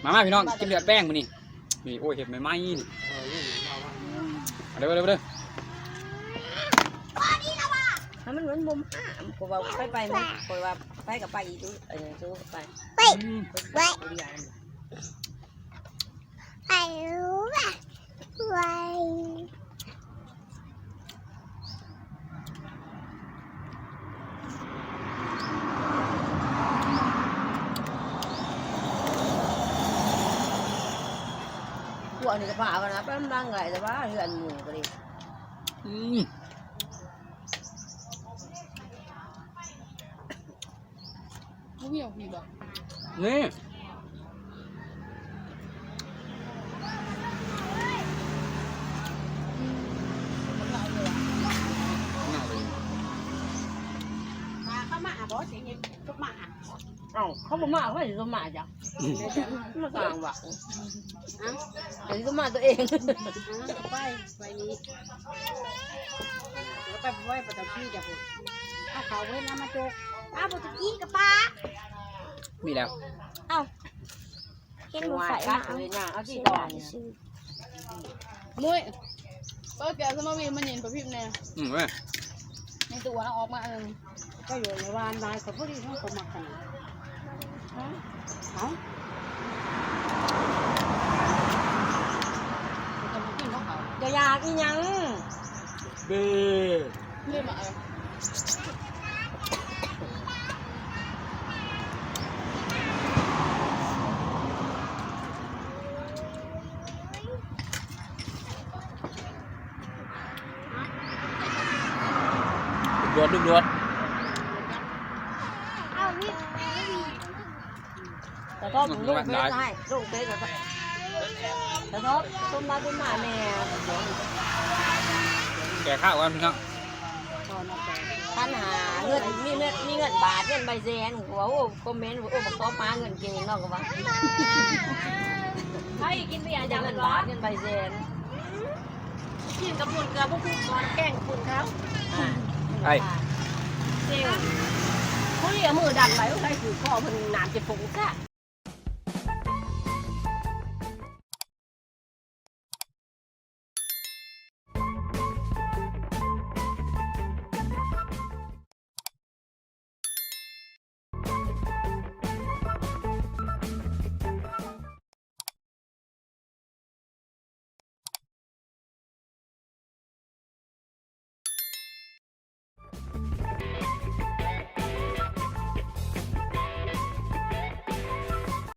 ມາ ມາ ພີ່ນ້ອງ ກິນເລືອດແປງມື້ນີ້ ນີ້ ໂອ້ຍ ເຮັດໃໝ່ໆ ນີ້ ເອີ ເອີ ເອີ ເອົາເດີ ເອົາເດີ ເອົາເດີ ໃຫ້ມັນ ມັນບໍ່ມາ ຂ້ອຍວ່າໄປ ໄປ ຂ້ອຍວ່າໄປກໍໄປອີກ ເອີ ໄປ ໄປ ໄປ ພວກນີ້ກໍພາກັນນະ ໄປນຳກັນໄດ້ ແຕ່ວ່າເຮືອນໝູ່ກໍດີ ອືມ. ບໍ່ມີອອກພີ້ບໍ່? ນີ້ ອືມ ເຂົາມາບໍ່? ຊິເຮັດກັບໝາ. ເອົ້າ ເຂົາບໍ່ມາ ໃຜຊິມາຈ້ະ? ມາສ້າງວ່າ ເອົ້າ ໃຜຊິມາຕົວເອງ? ໄປ ໄປນີ້ ໄປ ໄປ ໄປຕະກີ້ຈ້ະພຸ້ນ ເອົາເຂົ້າເວັນເອົາມາຈົກ ເອົາບໍ່ຕະກີ້ກະປາ ມີແລ້ວ ເອົ້າ ເຫັນບໍ່ໃສ່ມາ ເອົາຊິກ່ອນ ມຸ້ຍ ເປີດແກ້ວສະມາວີມາເຢັນປະພິມແດ່ ອືມ ເວີຍ ໃນຕູ້ເອົາອອກມາ ເອີ ກໍຢູ່ໃນວານຫຼາຍ ກໍພໍດີເຮົາກໍມັກກັນ ເອົ້າ ຈະຢາກອີຫຍັງ ເບ ເລີຍມາ ເອີ ລວດ ລວດ ເອົາວິດ ກະທົບ ລູກເຟສໃຫ້ ລູກເຟສກະທົບ ກະທົບ ຊຸມມາ ຊຸມມາແດ່ ແກ່ຂ່າວກັນພີ່ນ້ອງ. ຄັນຫາເງິນ ມີເງິນ ມີເງິນບາດ ເງິນໃບແສນ ກໍວ່າ ໂອ້ ຄອມເມັນ ໂອ້ ບັກຕອບຫາເງິນເກັ່ງເນາະ ກໍວ່າ ໃຜກິນເບຍ ເງິນບາດ ເງິນໃບແສນ ກິນກັບປຸ້ນເກືອບໍ່ຄຸ້ມ ກ່ອນແກງປຸ້ນເຂົາ ອ່າ ໄອ້ ເຊວ ຜູ້ນີ້ເອົາມືດັນໄວ້ ໃສ່ຖືຄໍເພິ່ນ ນ້ຳຈະຟົງຊະ.